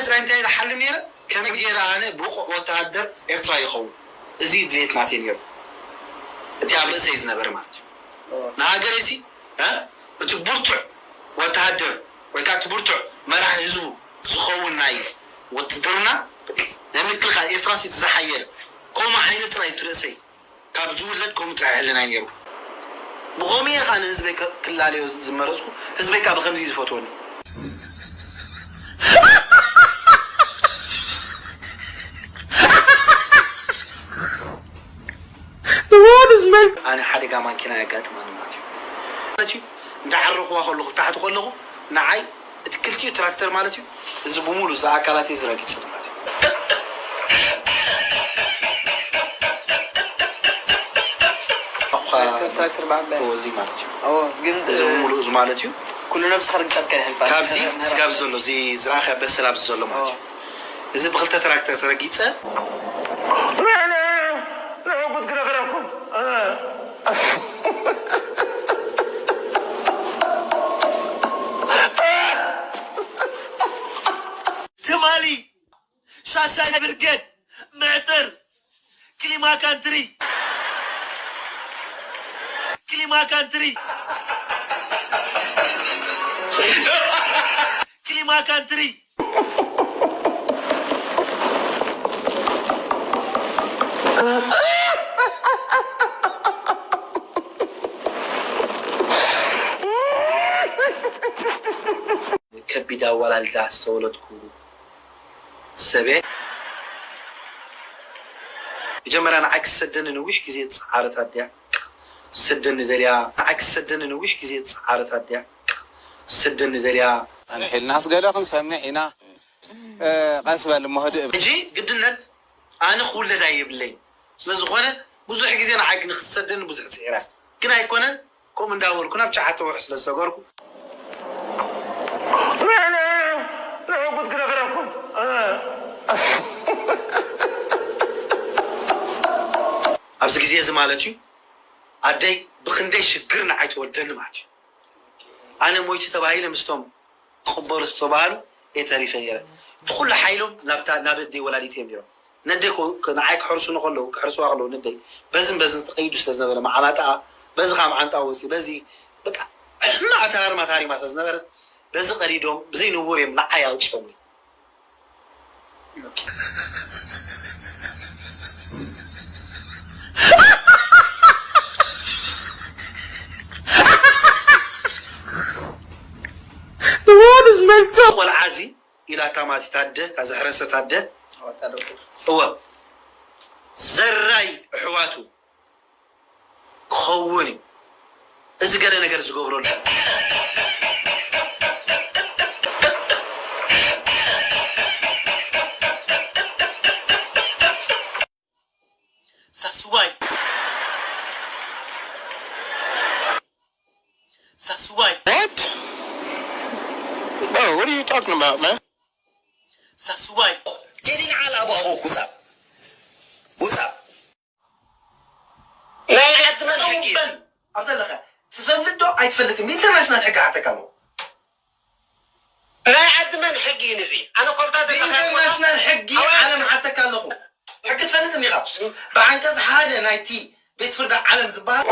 ኤርትራ እንታይ ዝሓልም ነይረ? ከመይ ገይረ ኣነ ብቑዕ ወተሃደር ኤርትራ ይኸውን? እዚ ድሌት ናተይ ነይሩ። እቲ ኣብ ርእሰይ ዝነበረ ማለት እዩ። ንሃገረይ ሲ፣ እ? እቲ ብርቱዕ ወተሃደር ወይ ከዓ እቲ ብርቱዕ መራሒ ህዝቡ ዝኸውን ናይ ውትድርና፣ ናይ ምክልኻል ኤርትራ ሲ እቲ ዝሓየለ። ከምኡ ዓይነት ጥራይ እቲ ርእሰይ ካብ ዝውለድ ከምኡ ጥራይ ሕልናይ ነይሩ። ብኸምኡ እየ ከዓ ንህዝበይ ከ-፣ ክላለዮ ዝመረፅኩ። ህዝበይ ከዓ ብኸምዚ እዩ ዝፈትወኒ። ኣነ ሓደጋ ማኪና የጋጥመኒ ማለት እዩ። ማለት እዩ፣ እንዳዓረኽዋ ከለኹ፣ ታሕቲ ከለኹ፣ ንዓይ እቲ ክልቲኡ ትራክተር ማለት እዩ፣ እዚ ብምሉእ እዚ ኣካላተይ ዝረግጽ ማለት እዩ። ኣኳ ትራክተር በዓል እዎ፣ እዚ ማለት እዩ። እዎ፣ ግን፣ እዚ እ፣ ብምሉእ እዚ ማለት እዩ። ኩሉ ነብስኻ ርግጸትካ ይሕልፋ። ካብዚ ስጋብ ዘሎ፣ እዚ ዝረኣኸ በሰል ኣብዚ ዘሎ ማለት እዩ። እዎ። እዚ ብኽልተ ትራክተር ተረጊጸ። ንዑ፣ ንዑ፣ ንዑ፣ ጉድ ክነግረኩም። እ፣ ትማሊ ሻሻይ ብርጌድ፣ ምዕጥር፣ ክሊማ ካንትሪ፣ ክሊማ ካንትሪ፣ ክሊማ ካንትሪ። ከቢድ ኣዋላልዳ ዝተወለድኩ ሰብ እየ። መጀመርያ ንዓይ ክሰደኒ ነዊሕ ግዜ ዝጸዓረት ኣድያ። ክሰደኒ ደልያ፣ ንዓይ ክሰደኒ ነዊሕ ግዜ ዝጸዓረት ኣድያ። ክሰደኒ ደልያ። ኣንሒልናስ ገለ ክንሰምዕ ኢና። እ፣ ቀስ በል እሞ ህድእ በል። ሕጂ ግድነት ኣነ ክውለድ ኣይብለይ። ስለ ዝኾነ ብዙሕ ግዜ ንዓይ ንክሰደኒ ብዙሕ ጽዒራ። ግን ኣይኮነን። ከምኡ እንዳበልኩ ናብ ትሽዓተ ወርሒ ስለ ዝሰገርኩ፣ ንዑ፣ ንዑ፣ ንዑ፣ ጉድ ክነግረኩም። እ፣ ኣብዚ ግዜ እዚ ማለት እዩ፣ ኣደይ ብኽንደይ ሽግር ንዓይ ትወልደኒ ማለት እዩ። ኣነ ሞይቱ ተባሂለ ምስቶም ክቕበሩ ዝተባህሉ እየ ተሪፈ ነይረ። እቲ ኩሉ ሓይሎም ናብታ፣ ናብ ኣደይ ወላዲት እዮም ነይሮም። ነደይ ኮ-፣ ክ-፣ ንዓይ ክሕርሱኒ ከለዉ፣ ክሕርስዋ ከለዉ ነደይ በዝን በዝን ትኸይዱ ስለ ዝነበረ፣ መዓናጣኣ በዚ ካብ መዓንጣ ወፂ፣ በዚ በቃ ሕማቕ ኣተራርማ ታሪማ ስለ ዝነበረት፣ በዚ ቀዲዶም ብዘይ ንቡር እዮም ንዓይ ኣውፂኦምኒ። ቆልዓ እዚ ኢላ እታ ማቲት ኣደ፣ እታ ዘሕረሰት ኣደ። እወ፣ ዘራይ ኣሕዋቱ ክኸውን እዩ። እዚ ገለ ነገር ዝገብረሉ። ሳስዋይ። ሳስዋይ። What? Bro, what are you talking about, man? ሳስዋይ። ኬዲ ንዓል ኣቡ ኣቡ ኩሳብ። ኩሳብ። ናይ ዓድመን ሕጊ እዩ። በል ኣብ ዘለኸ ትፈልጥ ዶ ኣይትፈልጥን? ብኢንተርናሽናል ሕጊ ሓተካ ኣለኹ። ናይ ዓድመን ሕጊ እዩ ንዚ። ኣነ ኮርታ ብኢንተርናሽናል ሕጊ ዓለም ሓተካ ኣለኹ። ሕጊ ትፈልጥ እንዲኻ? ብዓንቀጽ ሓደ ናይቲ ቤት ፍርዲ ዓለም ዝበሃል።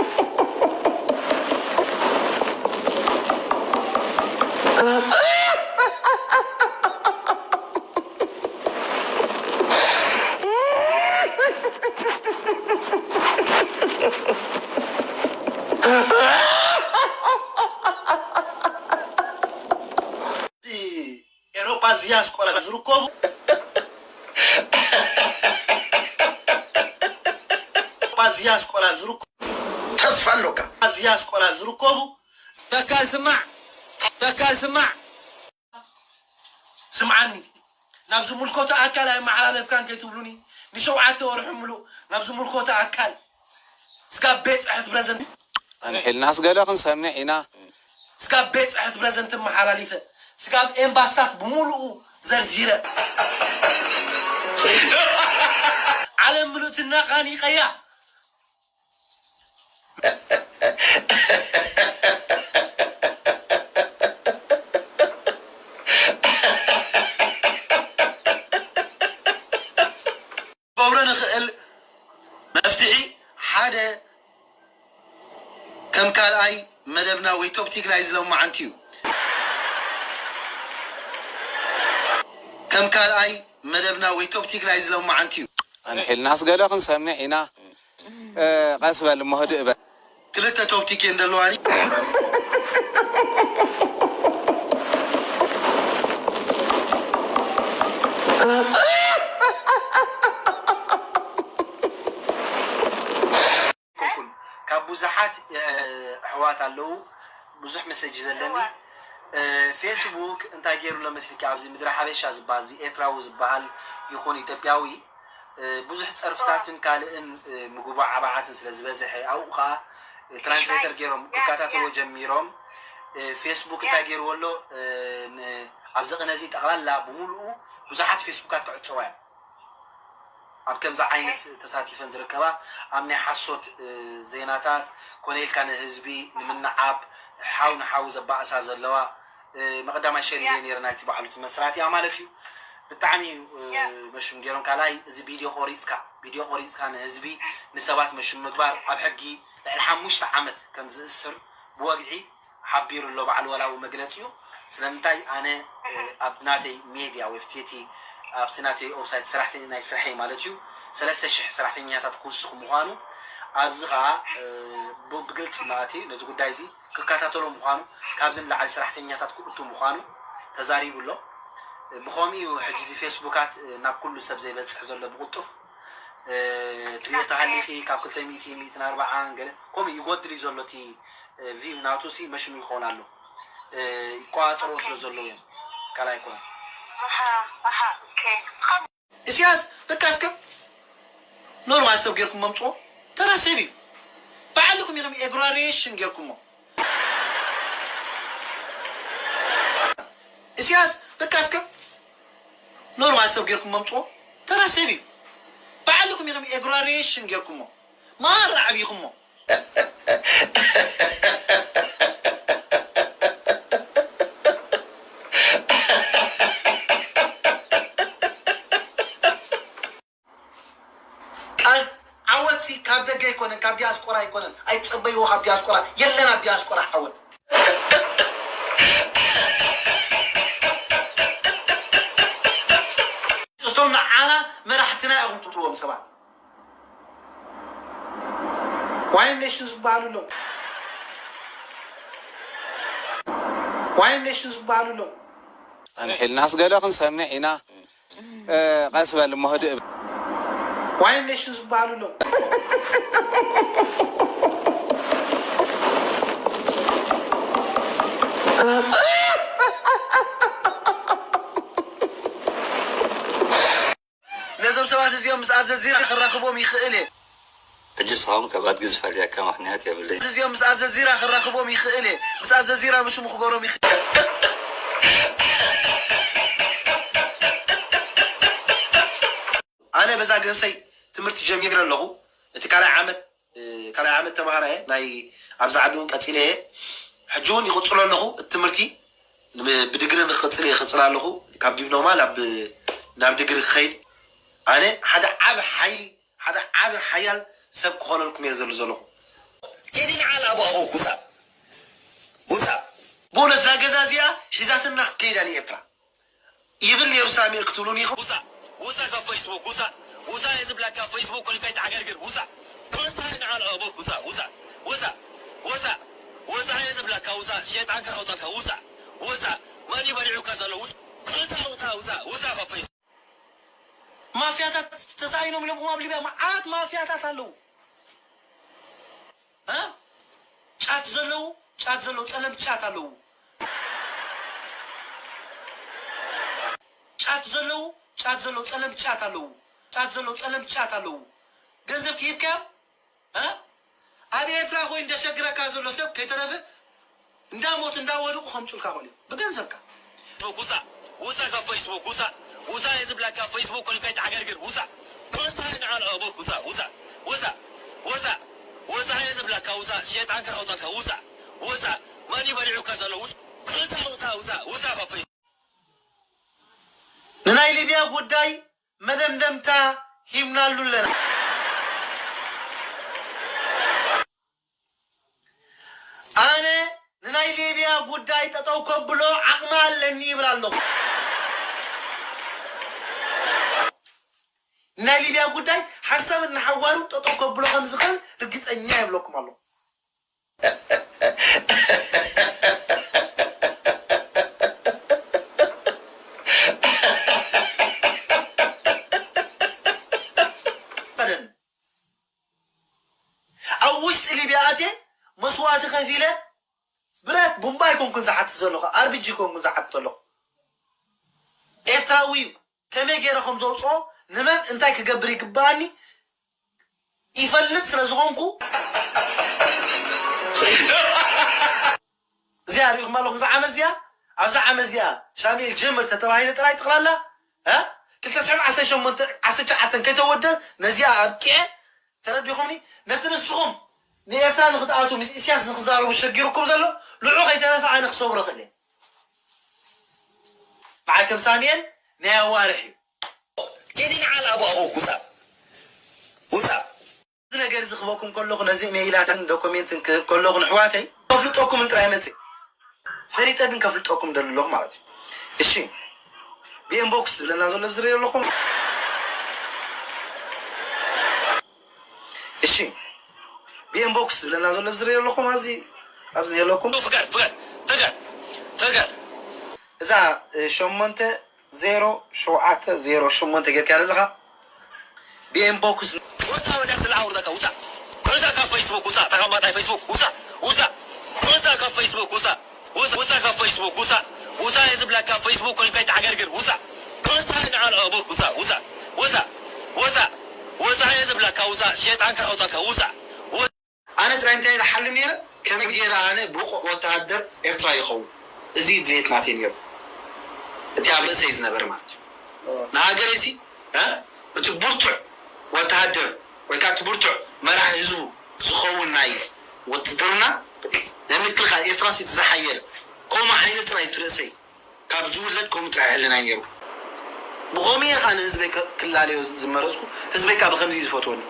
ኤሮጳ ዲያስፖራ ዝርከቡ፣ ኤሮጳ ዲያስፖራ ዝርከቡ፣ ተስፋ ኣሎካ። ዲያስፖራ ዝርከቡ፣ ተካል ስማዕ፣ ተካል ስማዕ። ስምዓኒ፣ ናብ ዝምልከቶ ኣካል ኣይመሓላለፍካን ከይትብሉኒ፣ ንሸውዓተ ወርሒ ምሉእ ናብ ዝምልከቶ ኣካል ስጋብ ቤት ጽሕፈት ፕረዘንት ኣንሒልናስ ገለ ክንሰምዕ ኢና። ስጋብ ቤት ጽሕፈት ፕረዘንት መሓላሊፈ፣ ስጋብ ኤምባስታት ብምሉኡ ዘርዚረ። ዓለም ምሉእትና ካኒቀያ። ክገብሮ ንኽእል መፍትሒ ሓደ ከም ካልኣይ መደብና ወይ ቶፕቲክ ናይዚ ሎማዓንቲ እዩ። ከም ካልኣይ መደብና ወይ ቶፕቲክ ናይዚ ሎማዓንቲ እዩ። ኣንሒልናስ ገለ ክንሰምዕ ኢና። እ፣ ቀስ በል እሞ ህድእ በል። ክልተ ቶፕቲክ እየን ዘለዋኒ። ኮንኩን ካብ ብዙሓት ኣሕዋት ኣለዉ ብዙሕ መሰጅ ዘለኒ። ፌስቡክ እንታይ ገይሩ ኣሎ መስልኪ? ኣብዚ ምድሪ ሓበሻ ዝበሃል፣ እዚ ኤርትራዊ ዝበሃል ይኹን ኢትዮጵያዊ ብዙሕ ጸርፍታትን ካልእን ምጉባዕ ዓባዓትን ስለ ዝበዝሐ፣ ኣብኡ ኸኣ ትራንስሌተር ገይሮም ክከታተልዎ ጀሚሮም። ፌስቡክ እንታይ ገይርዎ ኣሎ? ኣብዚ ቅነ እዚ ጠቕላላ ብምሉኡ ብዙሓት ፌስቡካት ክዕጸዋ እዮም። ኣብ ከምዚ ዓይነት ተሳቲፈን ዝርከባ፣ ኣብ ናይ ሓሶት ዜናታት ኮነ ኢልካ ንህዝቢ ንምንዓብ ሓው ንሓው ዘባእሳ ዘለዋ፣ መቐዳማይ ሸር ኢለ ነይረ ናይቲ ባዕሉ እቲ መስራቲኣ ማለት እዩ። ብጣዕሚ እዩ መሽም ገይሮም። ካልኣይ እዚ ቪድዮ ቆሪፅካ ቪድዮ ቆሪፅካ ንህዝቢ ንሰባት መሽም ምግባር ኣብ ሕጊ ልዕሊ ሓሙሽተ ዓመት ከም ዝእስር ብወግዒ ሓቢሩ ኣሎ ባዕሉ ወላዊ መግለፂኡ። ስለምንታይ ኣነ ኣብ ናተይ ሜድያ ወይ ፍትቲ ኣብቲ ናተይ ኦብሳይት ስራሕተኛ ናይ ስርሐይ ማለት እዩ ሰለስተ ሽሕ ሰራሕተኛታት ክውስኽ ምዃኑ ኣብዚ ከዓ ብግልፂ ማለት እዩ ነዚ ጉዳይ እዚ ክከታተሎ ምዃኑ ካብዚ ንላዕሊ ሰራሕተኛታት ክእቱ ምዃኑ ተዛሪቡ ኣሎ። ብኸምኡ እዩ ሕጂ እዚ ፌስቡካት ናብ ኩሉ ሰብ ዘይበፅሕ ዘሎ ብቕልጡፍ ትሪኦ ተሃሊኺ ካብ ክልተ ሚእቲ ሚእትን ኣርባዓን ገለ ከምኡ ይጎድል እዩ ዘሎ እቲ ቪው ናቱ ሲ መሽኑ ይኸውን ኣሎ ይቆፃፀርዎ ስለ ዘለዉ እዮም ካልኣይ ኣይኮነን። እስያስ በቃ እስከ ኖርማል ሰብ ጌርኩም መምፅኦ ተራ ሰብ እዩ። ባዕልኩም ኢኹም ኤግራሬሽን ጌርኩሞ። እስያስ በቃ እስከ ኖርማል ሰብ ጌርኩም መምፅኦ ተራ ሰብ እዩ። ባዕልኩም ኢኹም ኤግራሬሽን ጌርኩሞ ማራ ዓብይኹሞ። ቃል ዓወት ሲ ካብ ደገ ኣይኮነን ካብ ዲያስቆራ ኣይኮነን ኣይትጸበይዎ ካብ ዲያስቆራ የለን ኣብ ዲያስቆራ ዓወት። እቶም ንዓና መራሕትና ኢኹም ትብልዎም ሰባት ዋይን ኔሽን ዝበሃሉ ኣለዉ። ዋይን ኔሽን ዝበሃሉ ኣለዉ። ኣንሒልናስ ገለ ክንሰምዕ ኢና። ቀስ በል እሞ ህድእ በል። ዋይን ኔሽን ዝበሃሉ ኣለዉ። ነዞም ሰባት እዚኦም ምስ ኣዘዚራ ክራኽቦም ይኽእል እየ። ሕጂ ንስኻ እውን ካብ ኣድጊ ዝፈልየካ ምኽንያት የብለይን። እዚኦም ምስ ኣዘዚራ ክራኽቦም ይኽእል እየ። ምስ ኣዘዚራ ብሽሙ ክገብሮም ይኽእል። ኣነ በዛ ገምሰይ ትምህርቲ ጀሚረ ኣለኹ። እቲ ካልኣይ ዓመት ካልኣይ ዓመት ተምሃራይ እየ ናይ ኣብዚ ዓዲ እውን ቀፂለ እየ። ሕጂ እውን ይቕፅሎ ኣለኹ እቲ ትምህርቲ ብድግሪ ንክቕፅል እየ ይቕፅል ኣለኹ። ካብ ዲፕሎማ ናብ ድግሪ ክኸይድ ኣነ ሓደ ዓብ ሓይሊ ሓደ ዓብ ሓያል ሰብ ክኾነልኩም እየ ዝብል ዘለኹ። ኪዲ ንዓል ኣቦ ኣቦ ውፃእ ውፃእ። ብእውነት እዛ ገዛ እዚኣ ሒዛትና ክትከይዳ ንኤርትራ ይብል ነይሩ ሳሚኤል ክትብሉኒ ኢኹም። ውፃእ ውፃእ ካብ ፌስቡክ ውፃእ ውፃእ እየ ዝብለካ ፌስቡክ ኮሊካ ይተዓገርግር ውፃእ። ተወሳኺ ንዓል ኣቦ ውፃእ ውፃእ ውፃእ ውፃእ ውፃእ እየ ዝብለካ ውፃእ ሸይጣን ክረውጠልካ ውፃእ ውፃእ። መን እዩ በሊዑካ ዘሎ ውፃእ ውፃእ ውፃእ ውፃእ ካብ ፌስቡክ። ማፍያታት ተሳኢኖም ኢሎም ኣብ ሊብያ መዓት ማፍያታት ኣለዉ። ጫት ዘለዉ ጫት ዘለዉ ጸለምቲ ጫት ኣለዉ። ጫት ዘለዉ ጫት ዘለዉ ጸለምቲ ጫት ኣለዉ። ጫት ዘለዉ ጸለምቲ ጫት ኣለዉ። ገንዘብ ክሂብካዮም ኣብ ኤርትራ ኮይኑ ደሸግረካ ዘሎ ሰብ ከይተረፈ እንዳሞት እንዳወድቁ ከምፁልካ ክእሉ ብገንዘብካ። ውፃእ ውፃእ ካብ ፌስቡክ ውፃእ ውፃእ እየ ዝብለካ ፌስቡክ ኮሊካ ይተዓገርግር ውፃእ። ተወሳኺ ንዓል ኣቦ ውፃእ ውፃእ ውፃእ ውፃእ ውፃእ እየ ዝብለካ ውፃእ ሸይጣን ክረውጠልካ ውፃእ ውፃእ። መን እዩ በሊዑካ ዘሎ ውፃእ ውፃእ ውፃእ ውፃእ ውፃእ ካብ ፌስቡክ። ንናይ ሊብያ ጉዳይ መደምደምታ ሂምናሉ ኣለና። ኣነ ንናይ ሊብያ ጉዳይ ጠጠው ከብሎ ዓቕሚ ኣለኒ ይብል ኣለኹ። ናይ ሊብያ ጉዳይ ሓሳብ እናሓዋሩ ጠጠው ከብሎ ከም ዝኽእል ርግፀኛ ይብለኩም ኣለኹ። ኣብ ውሽጢ ሊብያ ኣትየ መስዋእቲ ከፊለ ብረት ቡምባ ኣይኮንኩን ዝሓትት ዘለኹ፣ ኣርቢጂ ኮንኩን ዝሓትት ዘለኹ። ኤርትራዊ እዩ። ከመይ ገይረ ከም ዘውፅኦ ንመን እንታይ ክገብር ይግባኣኒ ይፈልጥ ስለ ዝኾንኩ እዚኣ ሪኢኹም ኣለኹም። እዛ ዓመት እዚኣ ኣብዛ ዓመት እዚኣ ሻምኤል ጀምር ተተባሂለ ጥራይ ጠቕላላ እ ክልተ ሽሕን ዓሰርተ ሸሞንተ ዓሰርተ ትሽዓተን ከይተወደ ነዚኣ ኣብቂዐ ተረዲኹምኒ። ነቲ ንስኹም ንኤርትራ ንክትኣቱ ምስ ኢስያስ ንክዛረቡ ሸጊሩኩም ዘሎ ንዑ ከይተረፈ ኣነ ክሰብሮ ክእል እየ። በዓል ከም ሳሙኤል ናይ ኣዋርሕ እዩ። ጌዲ ንዓል ኣቡ ኣቡ ውፃእ ውፃእ። እዚ ነገር እዚ ክበኩም ከለኹ ነዚ ሜይላትን ዶኩሜንትን ክህብ ከለኹ ንሕዋተይ ከፍልጠኩም ጥራይ መፅእ ፈሊጠ ግን ከፍልጠኩም ደሊ ኣለኹ ማለት እዩ። እሺ ብኢንቦክስ ዝብለና ዘሎ ብዝርኢ ኣለኹም። እሺ ብኢንቦክስ ዝብለና ዘሎ ብዝርኢ ኣለኹም ኣብዚ ኣብዚ ዘለኩም ፍገር ፍገር ፍገር ፍገር እዛ እ፣ ሸሞንተ ዜሮ ሸውዓተ ዜሮ ሸሞንተ ጌርካ ኣለኻ ብኢንቦክስ ውፃእ ወዲያ ስለ ኣውርደካ ውፃእ። ውፃእ ካብ ፌስቡክ ውፃእ። ተቐማጣይ ፌስቡክ ውፃእ። ውፃእ። ውፃእ ካብ ፌስቡክ ውፃእ። ውፃእ ውፃእ ካብ ፌስቡክ ውፃእ። ውፃእ እየ ዝብለካ ፌስቡክ ኮይንካ ይተዓገርግር ውፃእ። ውፃእ ንዓል ኣቡክ ውፃእ ውፃእ ውፃእ ውፃእ ውፃእ እየ ዝብለካ ውፃእ። ሸይጣንካ ኣውጣካ ውፃእ። ውፃእ። ኣነ ጥራይ እንታይ ዝሓልም ነይረ ከመይ ገይረ ኣነ ብቑዕ ወተሃደር ኤርትራ ይኸውን። እዚ ድሌት ናተይ ነይሩ። እቲ ኣብ ርእሰይ ዝነበረ ማለት እዩ። ንሃገረይ ሲ እ? እቲ ብርቱዕ ወተሃደር ወይ ከዓ እቲ ብርቱዕ መራሒ ህዝቡ ዝኸውን ናይ ውትድርና ናይ ምክልኻል ኤርትራ ሲ ዝሓየለ ከምኡ ዓይነት ጥራይ እቲ ርእሰይ ካብ ዝውለድ ከምኡ ጥራይ ሕልናይ ነይሩ። ብኸምኡ እየ ከዓ ንህዝበይ ከ- ክላለዮ ዝመረፅኩ። ህዝበይ ከዓ ብከምዚ እዩ ዝፈትወኒ።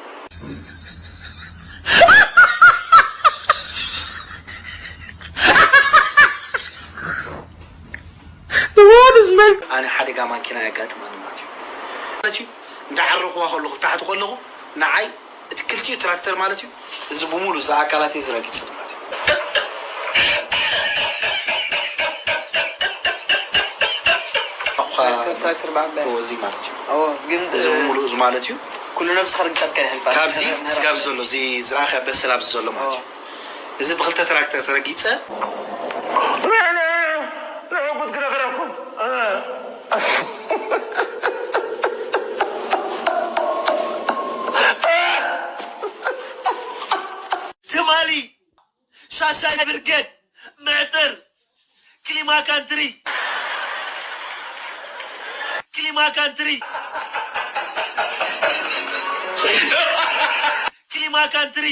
ኣነ ሓደጋ ማኪና የጋጥመኒ ማለት እዩ። ማለት እዩ እንዳዓረኽዋ ከለኹ ብታሕቲ ከለኹ ንዓይ እቲ ክልቲኡ ትራክተር ማለት እዩ እዚ ብሙሉ እዚ ኣካላት እዩ ዝረግፅ ማለት እዩ። ኣኳ ትራክተር ብዓባይ እዚ ማለት እዩ። ኣዎ፣ ግን እዚ ብሙሉ እዚ ማለት እዩ ኩሉ ነብስኻ ርግጸት ከይሕልፋ ካብዚ ስጋብ ዘሎ እዚ ዝረኣኸ በሰል ኣብዚ ዘሎ ማለት እዩ። እዚ ብክልተ ትራክተር ተረጊፀ ንሕና ንዕጉት ክነግረኩም ትማሊ ሻሻይ ብርጌድ ምዕጥር ክሊማ ካንትሪ ክሊማ ካንትሪ ክሊማ ካንትሪ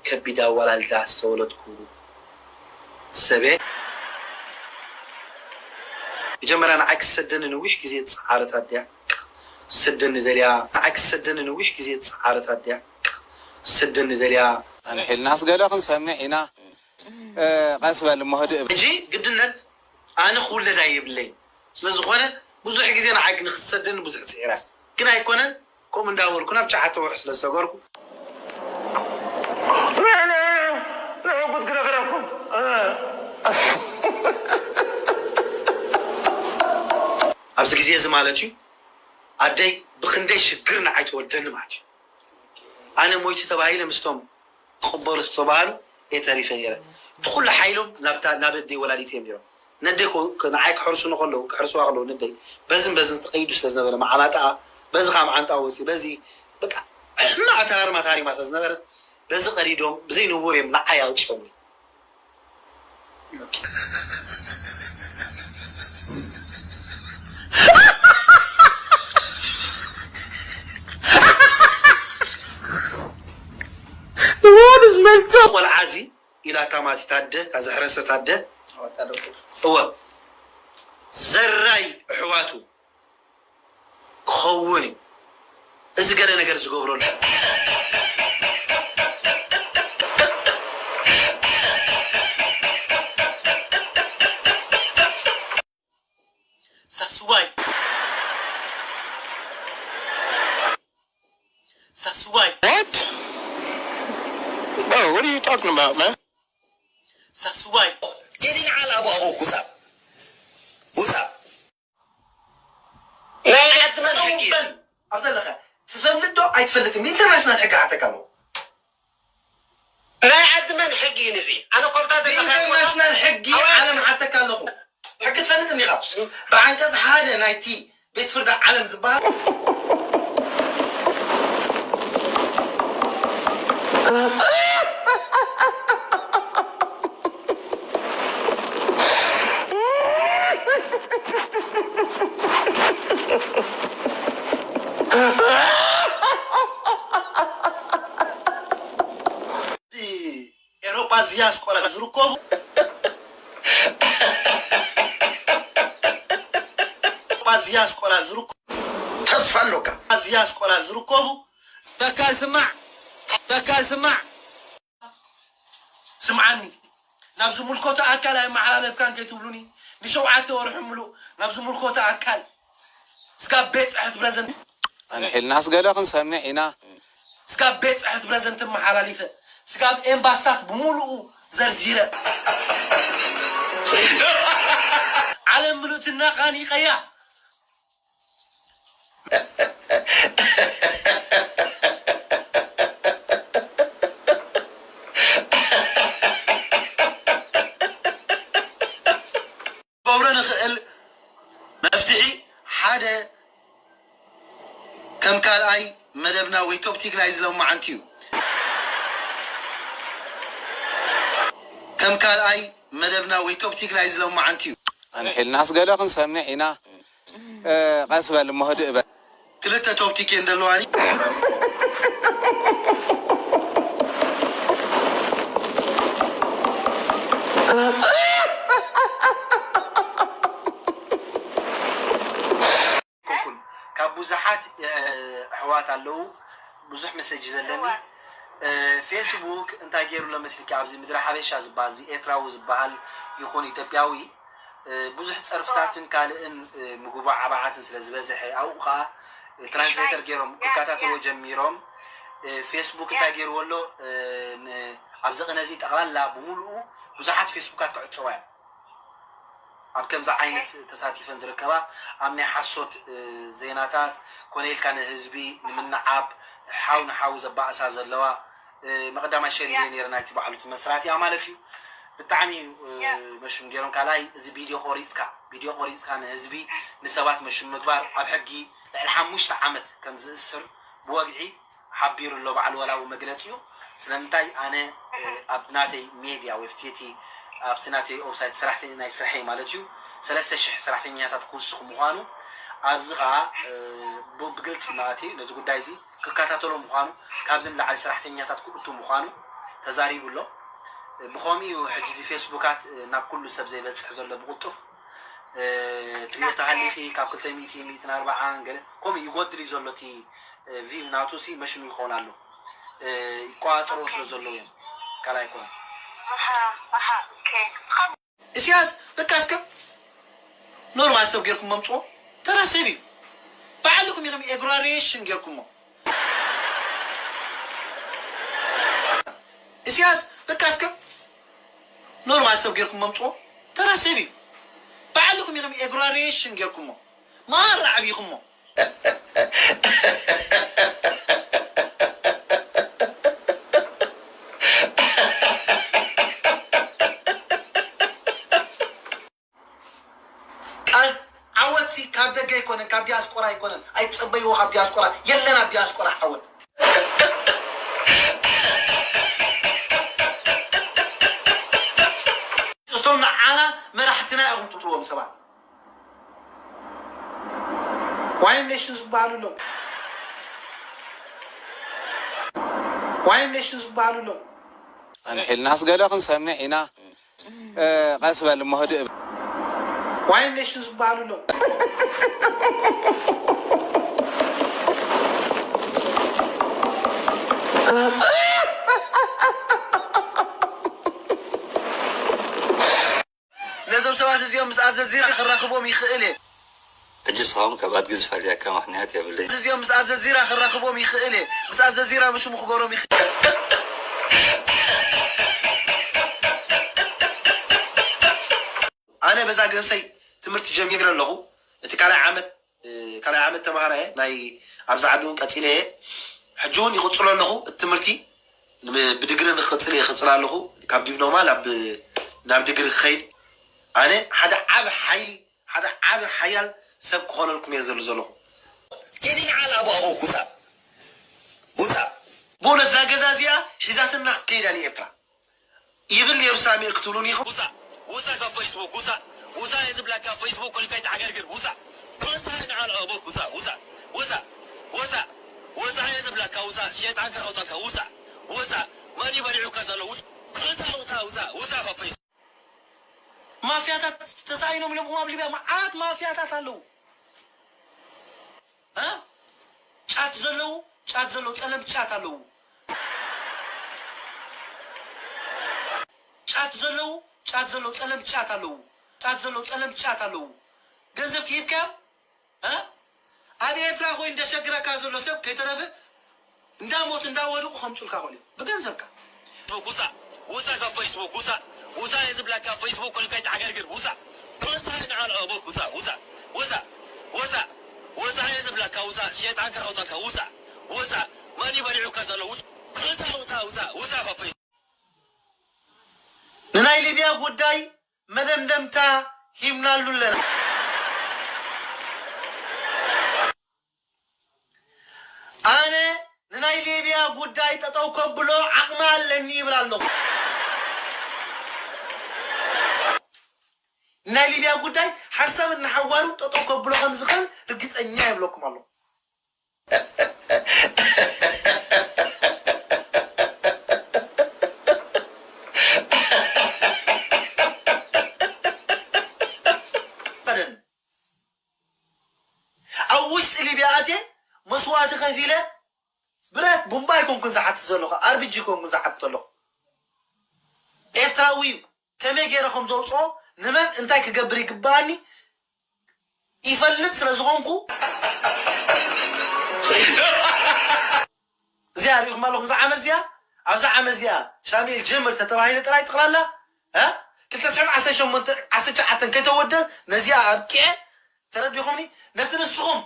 ከቢድ ኣዋላልዳ ዝተወለድኩ ሰበ መጀመርያ ንዓይ ክሰደኒ ነዊሕ ግዜ ዝፀዓረት ኣድያ ትሰደኒ ደልያ ንዓይ ክሰደኒ ነዊሕ ግዜ ዝፀዓረት ኣድያ ትሰደኒ ደልያ ኣንሒልና ኣስገለ ክንሰምዕ ኢና። ቀስ በል እሞ ህድእ ሕጂ ግድነት ኣነ ክውለድ ኣይብለይ ስለዝኾነ ብዙሕ ግዜ ንዓይ ንክትሰደኒ ብዙሕ ፅዒራ ግን ኣይኮነን ከምኡ እንዳበልኩ ናብ ሸውዓተ ወርሒ ስለ ዝሰገርኩ ንሕና ንዕጉት ክነግረኩም ኣብዚ ግዜ እዚ ማለት እዩ ኣደይ ብክንደይ ሽግር ንዓይ ትወልደኒ ማለት እዩ ኣነ ሞይቱ ተባሂለ ምስቶም ክቕበሩ ዝተባህሉ እየ ተሪፈ ነይረ እቲ ኩሉ ሓይሎም ናብታ ናብ ኣደይ ወላዲት እዮም ነይሮም ነደይ ንዓይ ክሕርሱኒ ከለዉ ክሕርስዋ ከለዉ ነደይ በዝን በዝን ትኸይዱ ስለ ዝነበረ መዓናጣኣ በዚ ከዓ መዓንጣ ወፂ በዚ በቃ ሕማቕ ኣተራርማ ታሪማ ስለ ዝነበረት በዚ ቀዲዶም ብዘይ ንቡር እዮም ንዓይ ኣውፂኦምኒ ቆልዓ እዚ ኢላ ታማቲት ኣደ፣ እታ ዘሕረሰት ኣደ፣ እወ፣ ዘራይ ኣሕዋቱ ክኸውን እዩ። እዚ ገለ ነገር ዝገብረሉ። ሳስዋይ። ሳስዋይ። What? Bro, what are you talking about, man? ሳስዋይ። ጌዲን ዓል ኣቡ ኣቡ ጉዛብ። ጉዛብ። ናይ ዓዲ መን ሕጊ እዩ? በል፣ ኣብ ዘለኸ ትፈልጥ ዶ ኣይትፈልጥን? ብኢንተርናሽናል ሕጊ ሓተካ ኣለኹ። ናይ ዓዲ መን ሕጊ እዩ ንዚ? ኣነ ኮርታ ዘለካ ብኢንተርናሽናል ሕጊ ዓለም ሓተካ ኣለኹ። ሕጊ ትፈልጥ እንዲኻ? ብዓንቀጽ ሓደ ናይቲ ቤት ፍርዲ ዓለም ዝበሃል። ኤሮጳ ዲያስፖራ ዝርከቡ፣ ኤሮጳ ዲያስፖራ ዝርከቡ፣ ተስፋ ኣሎካ። ዲያስፖራ ዝርከቡ፣ ተካል ስማዕ፣ ተካል ስማዕ። ስምዓኒ፣ ናብ ዝምልከቶ ኣካል ኣይመሓላለፍካን ከይትብሉኒ፣ ንሸውዓተ ወርሒ ምሉእ ናብ ዝምልከቶ ኣካል ስጋብ ቤት ጽሕፈት ፕረዘንት ኣንሒልናስ ገለ ክንሰምዕ ኢና። ስጋብ ቤት ጽሕፈት ፕረዘንት መሓላሊፈ፣ ስጋብ ኤምባስታት ብምሉኡ ዘርዚረ። ዓለም ምሉእ ትናኻኒቀያ። ገብሮ ንኽእል መፍትሒ ሓደ ከም ካልኣይ መደብና ወይ ቶፕቲክ ናይ ዝለማዓንቲ እዩ። ከም ካልኣይ መደብና ወይ ቶፕቲክ ናይ ዝለማዓንቲ እዩ። ኣንሒልናስ ገለ ክንሰምዕ ኢና። እ፣ ቀስ በል እሞ ህድእ በል። ክልተ ቶፕቲክ እየን ዘለዋኒ። ኩኩን ካብ ብዙሓት፣ እ፣ ኣሕዋት ኣለዉ ብዙሕ መሰጅ ዘለኒ። እ፣ ፌስቡክ እንታይ ገይሩ ኣሎ መስልኪ? ኣብዚ ምድሪ ሓበሻ ዝበሃል፣ እዚ ኤርትራዊ ዝበሃል ይኹን ኢትዮጵያዊ፣ እ፣ ብዙሕ ጸርፍታትን ካልእን፣ እ፣ ምጉባዕ ዓባዓትን ስለ ዝበዝሐ፣ ኣብኡ ኸኣ፣ እ፣ ትራንስሌተር ገይሮም ክከታተልዎ ጀሚሮም። እ፣ ፌስቡክ እንታይ ገይርዎ ኣሎ? እ፣ ን-፣ ኣብዚ ቅነ እዚ ጠቕላላ ብምሉኡ ብዙሓት ፌስቡካት ክዕጸዋ እዮም። ኣብ ከምዚ ዓይነት ተሳቲፈን ዝርከባ፣ ኣብ ናይ ሓሶት፣ እ፣ ዜናታት ኮነ ኢልካ ንህዝቢ ንምንዓብ ሓው ንሓው ዘባእሳ ዘለዋ፣ እ፣ መቐዳማይ ሸር ኢለ ነይረ ናይቲ በዓሉ እቲ መስራቲኣ ማለት እዩ። ብጣዕሚ እዩ፣ እ፣ መሹም ገይሮም። ካልኣይ፣ እዚ ቪድዮ ቆሪጽካ፣ ቪድዮ ቆሪጽካ ንህዝቢ፣ ንሰባት መሹም ምግባር ኣብ ሕጊ ልዕሊ ሓሙሽተ ዓመት ከም ዝእስር ብወግዒ ሓቢሩ ኣሎ ባዕሉ ወላ እውን መግለጺኡ። ስለምንታይ ኣነ፣ እ፣ ኣብ ናተይ ሜድያ ወይ ፍትቲ ኣብቲ ናተይ ኦብሳይት ሰራሕተኛ ናይ ስርሐይ ማለት እዩ ሰለስተ ሽሕ ሰራሕተኛታት ክውስኽ ምዃኑ ኣብዚ ኸኣ፣ እ፣ ብ-፣ ብግልጺ ማለት እዩ ነዚ ጉዳይ እዚ ክከታተሎ ምዃኑ ካብዚ ንላዕሊ ሰራሕተኛታት ክእቱ ምዃኑ ተዛሪቡ ኣሎ። እ፣ ብኸምኡ እዩ ሕጂ እዚ ፌስቡካት፣ እ፣ ናብ ኩሉ ሰብ ዘይበጽሕ ዘሎ ብቕልጡፍ። እ፣ ትሪኦ ተሃሊኺ ካብ ክልተ ሚእቲ፣ ሚእትን ኣርባዓን ገለ ከምኡ ይጎድል እዩ ዘሎ እቲ እ፣ ቪው ናቱ ሲ መሽኑ ይኸውን ኣሎ። እ፣ ይቆጻጸርዎ ስለ ዘለዉ እዮም። ካልኣይ ኣይኮነን። ኣሓ፣ ኣሓ፣ ኦኬ። እስያስ በቃ እስከ ኖርማል ሰብ ጌርኩም መምጽኦ ተራ ሰብ እዩ። ባዕልኩም ኢኹም ኤግራሪሽን ጌርኩሞ። እስያስ በቃ እስከ ኖርማል ሰብ ጌርኩም መምጽኦ ተራ ሰብ እዩ። ባዕልኩም ኢኹም ኤግራሪሽን ጌርኩሞ። ማራ ዓቢኹሞ። ቃል ዓወት ሲ ካብ ደገ ኣይኮነን፣ ካብ ዲያስቆራ ኣይኮነን። ኣይትጸበይዎ ካብ ዲያስቆራ፣ የለን ኣብ ዲያስቆራ ዓወት። እቶም ንዓና መራሕትና ኢኹም ትብልዎም ሰባት። ዋይን ኔሽን ዝበሃሉ ኣለዉ። ዋይን ኔሽን ዝበሃሉ ኣለዉ። ጸኒሕልናስ ገለ ክንሰምዕ ኢና። እ፣ ቀስ በል እሞ ህድእ በል። ዋይን ኔሽን ዝበሃሉ ኣለዉ። ነዞም ሰባት እዚኦም ምስ ኣልጀዚራ ክራኽቦም ይኽእል እየ። ሕጂ እስኻውን ካብ ኣድጊ ዝፈልየካ ምኽንያት የብለይ። እዚኦም ምስ ኣልጀዚራ ክራኽቦም ይኽእል እየ። ምስ ኣልጀዚራ ብሽሙ ክገብሮም ይኽእል። ኣነ በዛ ገምሰይ ትምህርቲ ጀሚረ ኣለኹ። እቲ ካልኣይ ዓመት፣ እ፣ ካልኣይ ዓመት ተምሃራየ ናይ ኣብዛ ዓዲ እውን ቀጺለ እየ። ሕጂ እውን ይቕጽሎ ኣለኹ እቲ ትምህርቲ። ን-፣ ብድግሪ ንኽቕጽል እየ፣ ይቕጽል ኣለኹ። ካብ ዲፕሎማ ናብ፣ ናብ ድግሪ ክኸይድ ኣነ ሓደ ዓቢ ሓይሊ፣ ሓደ ዓቢ ሓያል ሰብ ክኾነልኩም እየ ዝብል ዘለኹ። ጌዲን ዓል ኣቡ ኣቡ ጉዛ፣ ጉዛ። ቦነስ እዛ ገዛ እዚኣ ሒዛትና ክትከይዳ ንኤርትራ ይብል ነይሩ ሳሚኤል ክትብሉን ኢኹም። ውፃእ፣ ውፃእ ካብ ፌስቡክ፣ ውፃእ፣ ውፃእ እየ ዝብለካ። ፌስቡክ ኮሊካ ይተዓገርግር፣ ውፃእ። ውፃእ ንዓል ኣቦ፣ ውፃእ፣ ውፃእ፣ ውፃእ፣ ውፃእ፣ ውፃእ እየ ዝብለካ፣ ውፃእ። ሸይጣን ከውጣካ፣ ውፃእ፣ ውፃእ። መን እዩ በሊዑካ ዘሎ? ውፃእ፣ ውፃእ፣ ውፃእ፣ ውፃእ፣ ውፃእ ካብ ፌስቡክ። ማፍያታት ተሳኢኖም ኢሎም ኣብ ሊብያ መዓት ማፍያታት ኣለዉ። እ? ጫት ዘለዉ፣ ጫት ዘለዉ፣ ጸለምቲ ጫት ኣለዉ። ጫት ዘለዉ፣ ጫት ዘለዉ፣ ጸለምቲ ጫት ኣለዉ። ጫት ዘለዉ፣ ጸለምቲ ጫት ኣለዉ። ገንዘብ ክሂብካዮም? እ? ኣብ ኤርትራ ኮይኑ ደሸግረካ ዘሎ ሰብ ከይተረፈ እንዳሞቱ እንዳወድቁ ከምጹልካ ክእሉ እዮም። ብገንዘብካ። ውጻእ፣ ውጻእ ካብ ፌስቡክ፣ ውጻእ፣ ውጻእ እየ ዝብለካ። ፌስቡክ ኮሊካ ይተዓገርግር፣ ውጻእ። ውጻእ ንዓል ኣቦ፣ ውጻእ፣ ውጻእ፣ ውጻእ፣ ውጻእ፣ ውጻእ እየ ዝብለካ፣ ውጻእ። ሸይጣን ከውጣካ፣ ውጻእ፣ ውጻእ። መን እዩ በሊዑካ ዘሎ? ውጻእ፣ ውጻእ፣ ውጻእ፣ ውጻእ፣ ውጻእ ካብ ፌስቡክ። ንናይ ሊብያ ጉዳይ መደምደምታ ሂብናሉ ኣለና። ኣነ ንናይ ሊብያ ጉዳይ ጠጠው ከብሎ ዓቕሚ ኣለኒ ይብል ኣለኹ። ንናይ ሊብያ ጉዳይ ሓንሳብ እናሓዋሩ ጠጠው ከብሎ ከም ዝኽእል ርግጸኛ ይብለኩም ኣለኹ። በደን። ኣብ ውሽጢ ሊብያ ኣትየ መስዋእቲ ከፊለ ብረት ቡምባ ኣይኮንኩን ዝሓትት ዘለኹ፣ ኣርቢጂ ኣይኮንኩን ዝሓትት ዘለኹ። ኤርትራዊ እዩ። ከመይ ገይረ ከም ዘውፅኦ፣ ንመን እንታይ ክገብር ይግባኣኒ ይፈልጥ ስለ ዝኾንኩ፣ እዚኣ ሪኢኹም ኣለኹም። እዛ ዓመት እዚኣ፣ ኣብዛ ዓመት እዚኣ ሻምኤል ጀምር ተተባሂለ ጥራይ ጠቕላላ፣ እ፣ ክልተ ሽሕን ዓሰርተ ሸሞንተ፣ ዓሰርተ ትሽዓተ ከይተወደ ነዚኣ ኣብቂዐ። ተረዲኹምኒ? ነቲ ንስኹም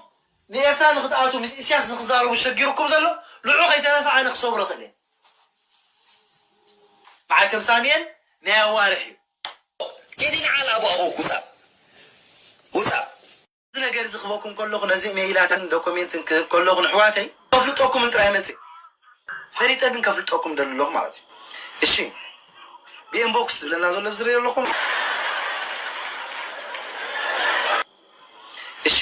ንኤርትራ ንኽትኣትዉ ምስ ኢሳያስ ንኽዛረቡ ሸጊሩኩም ዘሎ፣ ንዑ ከይተረፈ ኣነ ክሰብሮ እኽእል እየ። በዓል ከም ሳሙኤል ናይ ኣዋርሕ እዩ። ጌዲን ዓል ኣቡ ኣቡ ውፃእ። ውፃእ። እዚ ነገር እዚ ክበኩም ከለኹ ነዚ ኢሜይላትን ዶኩሜንትን ክህብ ከለኹ ንሕዋተይ ከፍልጠኩም ጥራይ መፅእ። ፈሊጠ ግን ከፍልጠኩም ደሊ ኣለኹ ማለት እዩ። እሺ። ብኢንቦክስ ዝብለና ዘሎ ኣብዚ ዝሪኦ ኣለኹም። እሺ።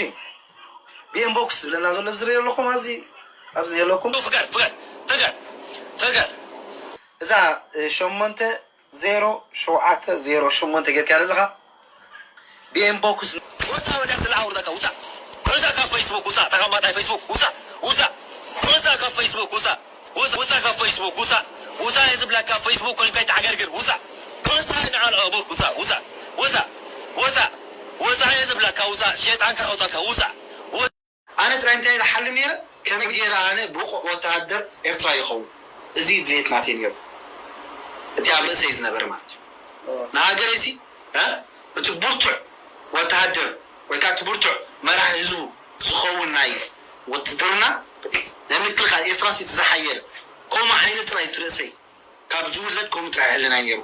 ብኢንቦክስ ዝብለና ዘሎ ኣብዚ ዝሪኦ ኣለኹም። ኣብዚ፣ ኣብዚ ዘለኩም። ፍገር፣ ፍገር፣ ፍገር፣ ፍገር። እዛ፣ እ፣ ሸሞንተ ዜሮ ሸውዓተ ዜሮ ሸሞንተ ጌርካ ዘለኻ ብኢንቦክስ። ውፃእ ወዲያ ስለ ኣውርደካ ውፃእ። ውፃእ ካብ ፌስቡክ ውፃእ። ተቐማጣይ ፌስቡክ ውፃእ። ውፃእ። ውፃእ ካብ ፌስቡክ ውፃእ። ውፃእ፣ ውፃእ ካብ ፌስቡክ ውፃእ። ውፃእ እየ ዝብለካ። ፌስቡክ ኮሊካ ይተዓገርግር። ውፃእ። ውፃእ ንዓል ኣቦ። ውፃእ፣ ውፃእ፣ ውፃእ፣ ውፃእ፣ ውፃእ እየ ዝብለካ። ውፃእ። ሸይጣን ከውጣካ። ውፃእ። ውፃእ። ኣነ ጥራይ እንታይ ዝሓልም ነይረ፣ ከመይ ገይረ ኣነ ብቑዕ ወተሃደር ኤርትራ ይኸውን። እዚ ድሌት ናተይ ነይሩ። እቲ ኣብ ርእሰይ ዝነበረ ማለት እዩ። ንሃገረይ ሲ፣ እ፣ እቲ ብርቱዕ ወተሃደር ወይ ከዓ እቲ ብርቱዕ መራሒ ህዝቡ ዝኸውን ናይ ውትድርና፣ ናይ ምክልኻል ኤርትራ ሲ እቲ ዝሓየለ። ከምኡ ዓይነት ጥራይ እቲ ርእሰይ ካብ ዝውለድ ከምኡ ጥራሕ ሕልናይ ነይሩ።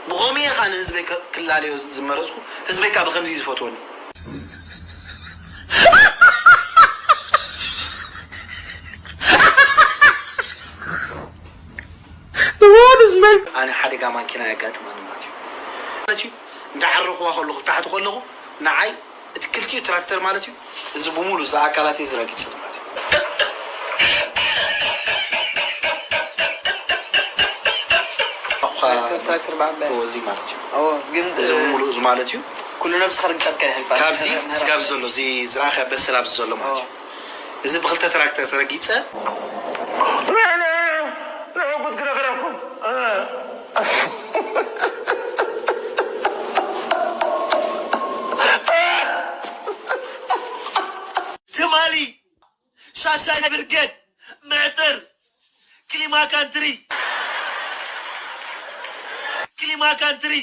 ብኸምኡ እየ ከዓ ንህዝበይ ከ-፣ ክላለዮ ዝመረፅኩ። ህዝበይ ከዓ ብኸምዚ እዩ ዝፈትወኒ። ኣነ ሓደጋ ማኪና የጋጥመኒ ማለት እዩ። ማለት እዩ፣ እንዳዓረኽዋ ከለኹ፣ ታሕቲ ከለኹ፣ ንዓይ እቲ ክልቲኡ ትራክተር ማለት እዩ፣ እዚ ብሙሉ እዚ ኣካላተይ ዝረግጽ ማለት እዩ። ትራክተር፣ ትራክተር ብዓባይ። እዚ ማለት እዩ። እዎ፣ ግን እዚ እውን ሙሉእ እዚ ማለት እዩ። ኩሉ ነብስኻ ርግጸት ከይሕልፋ። ካብዚ ስጋብ ዘሎ፣ እዚ ዝረኣኸ በሰል ኣብዚ ዘሎ ማለት እዩ። እዚ ብክልተ ትራክተር ተረጊጸ። ንዕጉት ክነግረኩም። ትማሊ ሻሻይ ብርጌድ፣ ምዕጥር፣ ክሊማ ካንትሪ፣ ክሊማ ካንትሪ፣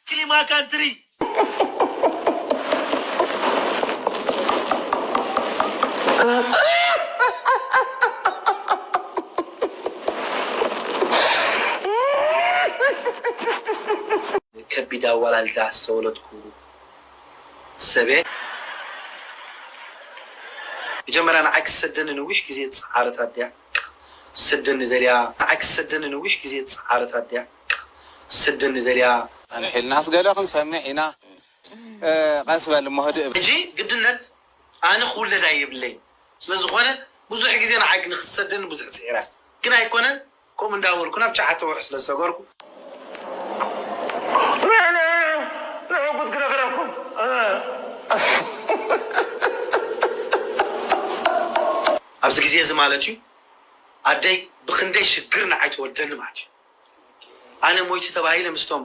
ክሊማ ካንትሪ። ከቢድ ኣዋላልዳ ዝተወለድኩ ሰበ መጀመርያ ንዓይ ክሰደኒ ነዊሕ ግዜ ዝፀዓረት ኣድያ ሰደኒ ዘልያ ንዓይ ክሰደኒ ነዊሕ ግዜ ዝፀዓረት ኣድያ ሰደኒ ዘልያ ኣንሒልናስ ገለ ክንሰምዕ ኢና። ቀስ በል እሞ ህድእ በል። ሕጂ ግድነት ኣነ ክውለድ ኣየብለይ ስለዝኾነ ብዙሕ ግዜ ንዓይ ንክሰደኒ ብዙሕ ፅዒራ ግን ኣይኮነን ከምኡ እንዳበልኩ ናብ ትሽዓተ ወርሒ ስለዝሰገርኩ ንዕጉት ክነግረኩም። ኣብዚ ግዜ እዚ ማለት እዩ ኣደይ ብክንደይ ሽግር ንዓይ ትወልደኒ ማለት እዩ ኣነ ሞይቱ ተባሂለ ምስቶም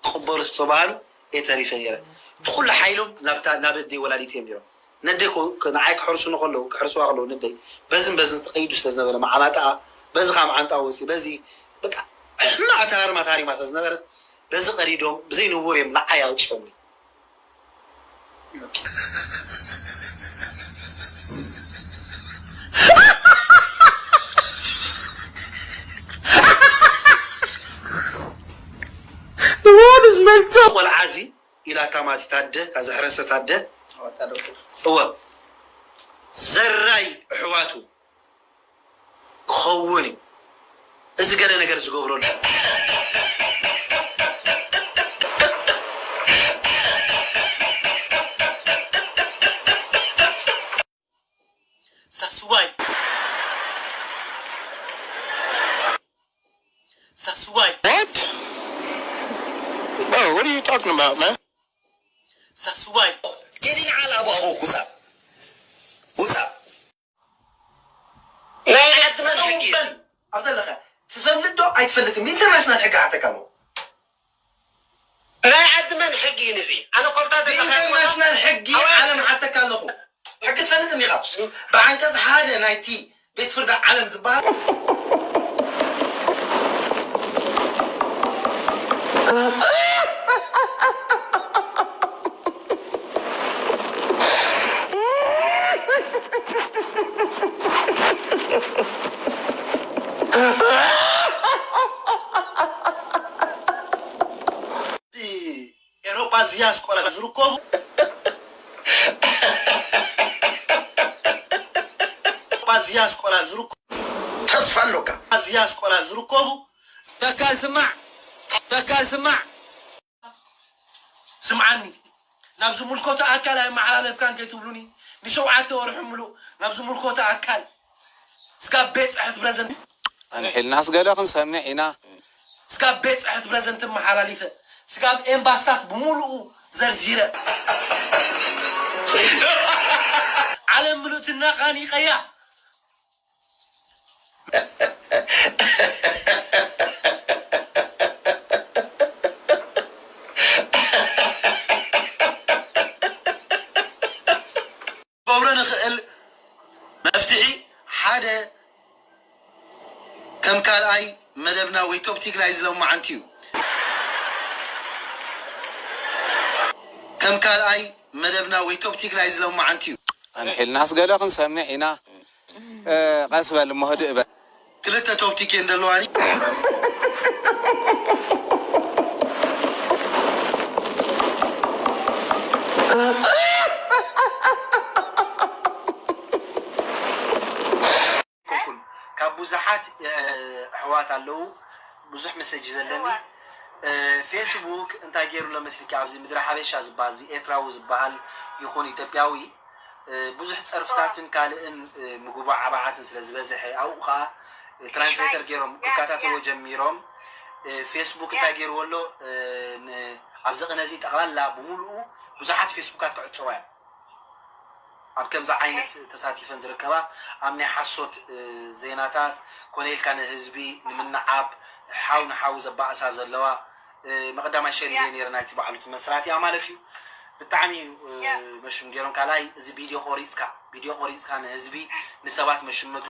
ክቕበሩ ዝተባህሉ እየ ተሪፈ ነይረ እቲ ኩሉ ሓይሎም ናብታ ናብ ኣደይ ወላዲት እዮም ነይሮም ነደይ ንዓይ ክሕርሱኒ ከለዉ ክሕርስዋ ከለዉ ነደይ በዝን በዝን ተቐይዱ ስለ ዝነበረ መዓማጣኣ በዚ ካብ መዓንጣ ወፂ በዚ በቃ ሕማቕ ኣተራርማ ታሪማ ስለ ዝነበረት በዚ ቀዲዶም ብዘይ ንቡር እዮም ንዓይ ኣውፂኦምኒ ቆልዓ እዚ ኢላ እታ ማቲ ታደ እታ ዘሕረሰት ኣደ እወ ዘራይ ኣሕዋቱ ክኸውን እዩ እዚ ገለ ነገር ዝገብረሉ ሳስዋይ ሳስዋይ What? Bro, what are you talking about, man? ሳስዋይ ጌዲ ንዓል ኣቡ ኣቡ ውሳብ ውሳብ ናይ ዓድመን ሕጊ እዩ። በል ኣብ ዘለኸ ትፈልጥ ዶ ኣይትፈልጥን ብኢንተርናሽናል ሕጊ ሓተካ ኣለዎ ናይ ዓድመን ሕጊ እዩ ንዚ ኣነ ኮርታ ብኢንተርናሽናል ሕጊ ዓለም ሓተካ ኣለኹ ሕጊ ትፈልጥ እንዲኻ ብዓንቀፅ ሓደ ናይቲ ቤት ፍርዲ ዓለም ዝበሃል ኤሮጳ ዝያስቆራ ዝርከቡ ኤሮጳ ዝያስቆራ ዝርከቡ ተስፋ ኣሎካ ዝያስቆራ ዝርከቡ ተካል ስማዕ ተካል ስማዕ ስምዓኒ ናብ ዝምልከቶ ኣካል ኣይመሓላለፍካን ከይትብሉኒ ንሸውዓተ ወርሒ ምሉእ ናብ ዝምልከቶ ኣካል ስጋብ ቤት ፅሕፈት ፕረዘንት ኣንሒልናስ ገለ ክንሰምዕ ኢና ስጋብ ቤት ፅሕፈት ፕረዘንት መሓላሊፈ ስጋብ ኤምባስታት ብምሉኡ ዘርዚረ ዓለም ምሉእ ትናኻኒቀያ ገብሮ ንኽእል መፍትሒ ሓደ ከም ካልኣይ መደብና ወይ ቶፕቲክ ናይ ዝለማዓንቲ እዩ ከም ካልኣይ መደብና ወይ ቶፕቲክ ናይ ዝለማዓንቲ እዩ ኣንሒልናስ ገለ ክንሰምዕ ኢና ቀስ በል እሞ ህድእ በል ክልተ ቶፕቲክ እየን ዘለዋኒ ኮኩን ካብ ብዙሓት ኣሕዋት ኣለዉ ብዙሕ መሰጅ ዘለኒ ፌስቡክ እንታይ ገይሩ ለመስልኪ ኣብዚ ምድሪ ሓበሻ ዝበሃል እዚ ኤርትራዊ ዝበሃል ይኹን ኢትዮጵያዊ ብዙሕ ፀርፍታትን ካልእን ምጉባዕ ዓባዓትን ስለ ዝበዝሐ ኣብኡ ከዓ ትራንስሌተር ገይሮም ክከታተልዎ ጀሚሮም። ፌስቡክ እንታይ ገይርዎ ኣሎ? ኣብዚ ቅነ እዚ ጠቕላላ ብምሉኡ ብዙሓት ፌስቡካት ክዕፀዋ እዮም። ኣብ ከምዚ ዓይነት ተሳቲፈን ዝርከባ ኣብ ናይ ሓሶት ዜናታት ኮነ ኢልካ ንህዝቢ ንምንዓብ ሓው ንሓው ዘባእሳ ዘለዋ መቐዳማይ ሸር ኢለ ነይረ ናይቲ ባዕሉ መስራት እያ ማለት እዩ። ብጣዕሚ እዩ መሽም ገይሮም። ካልኣይ እዚ ቪድዮ ቆሪፅካ ቪድዮ ቆሪፅካ ንህዝቢ ንሰባት መሽመቱ